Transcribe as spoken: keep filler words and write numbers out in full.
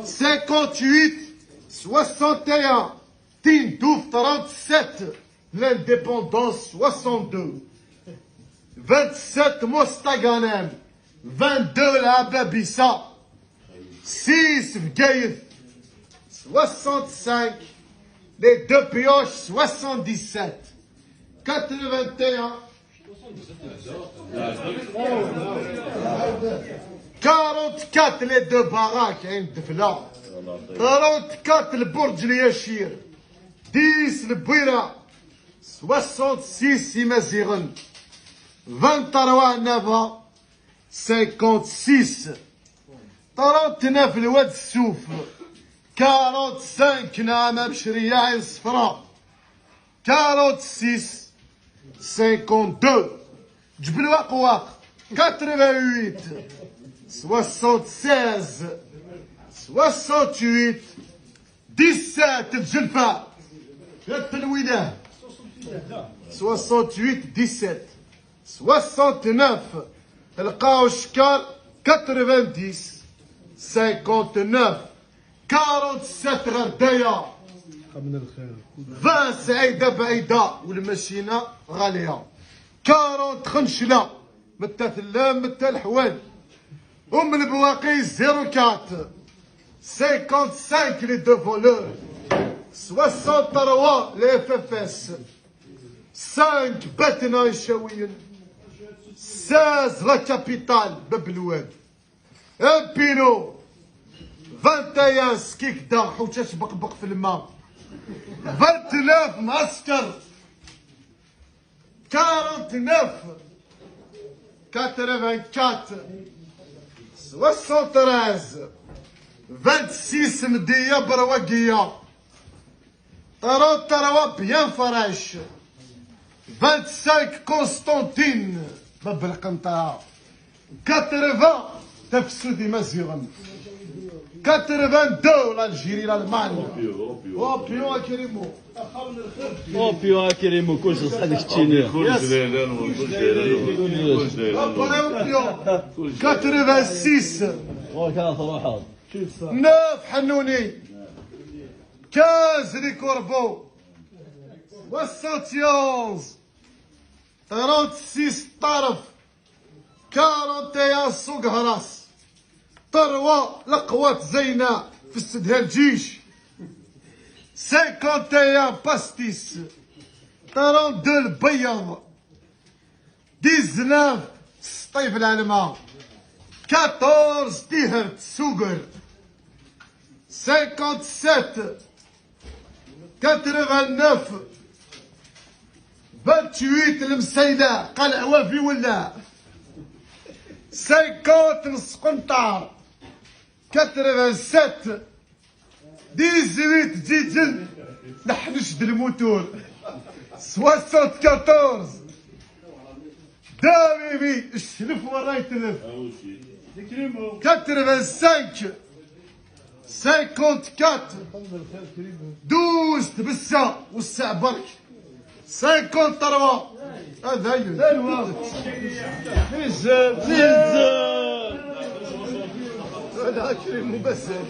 cinquante-huit, soixante et un, Tindouf, trente-sept, l'indépendance, soixante-deux, vingt-sept, Mostaganem, vingt-deux, la Babissa, six, Bgayet, soixante-cinq, les deux pioches, soixante-dix-sept, quatre-vingt-un, quarante-quatre, les deux baraques, hein, de là. Trente-quatre, le Bourg Liachir. Dix, le Bouira. Soixante-six, Imaziren. Vingt-trois, Nava. Cinquante-six. Trente-neuf, le Wad Souf. Quarante-cinq, Naama Bchria, Sfra. Quarante-six, cinquante-deux, Djebel Waqwaq, quatre-vingt-huit, soixante-seize, soixante-huit, dix-sept, Djelfa, Telwila, soixante-huit, dix-sept, soixante-neuf, Lqaw Ckar, quatre-vingt-dix, cinquante-neuf, quarante-sept, Ɣerdaya, vingt, Saïda Baïda, والماشينة غالية. Quarante, Xencla, متى تلام، متى الحوال. أم البواقي، zéro quatre. Cinquante-cinq, les deux voleurs. Soixante-trois, les F F S. Cinq, Batna Icawiyen. Seize, la capitale, Bab Lwad. Impino. Vingt et un, Skikda, حوتة تبقبق في الماء. Vingt-neuf, معسكر. Quarante-neuf, quatre-vingt-quatre, soixante-treize, vingt-six, Mdiya Berwagiya. Trente-trois, bien fraîche. Vingt-cinq, Constantine, Bab Lqenṭara. Quatre-vingts, Tafsut Imaziɣen. Quatre-vingt-deux, l'Algérie, l'Allemagne. Opio, Opio, Akirimo. Opio, Akirimo, كلش صح هذيك التشينية. Opio. Quatre-vingt-six. Neuf, Hanouni. Quinze, les Corbeaux. Soixante et onze. Trente-six, Taref. Quarante et un, Sugharas. Trois, Laqwat Zeyna, في السدها الجيش. Cinquante et un, Pastis. Trente-deux, Lbeyyaḍ. Dix-neuf, Sṭif Lɛelma. Quatorze, Tihert, Suger. Cinquante-sept, quatre-vingt-neuf, vingt-huit, Lemsayla, قلعة وافي ولا. Cinquante, Mesqenṭar. Quatre-vingt-sept, dix-huit, Zizil, نحنش د الموتور. Soixante-quatorze, Dawiwi, الشلف والرايتلف. Quatre-vingt-cinq, cinquante-quatre, douze, Tbessa والسع برك. Cinquante-trois. هذا هي. ميزان، ميزان. هذا كريم مبسم.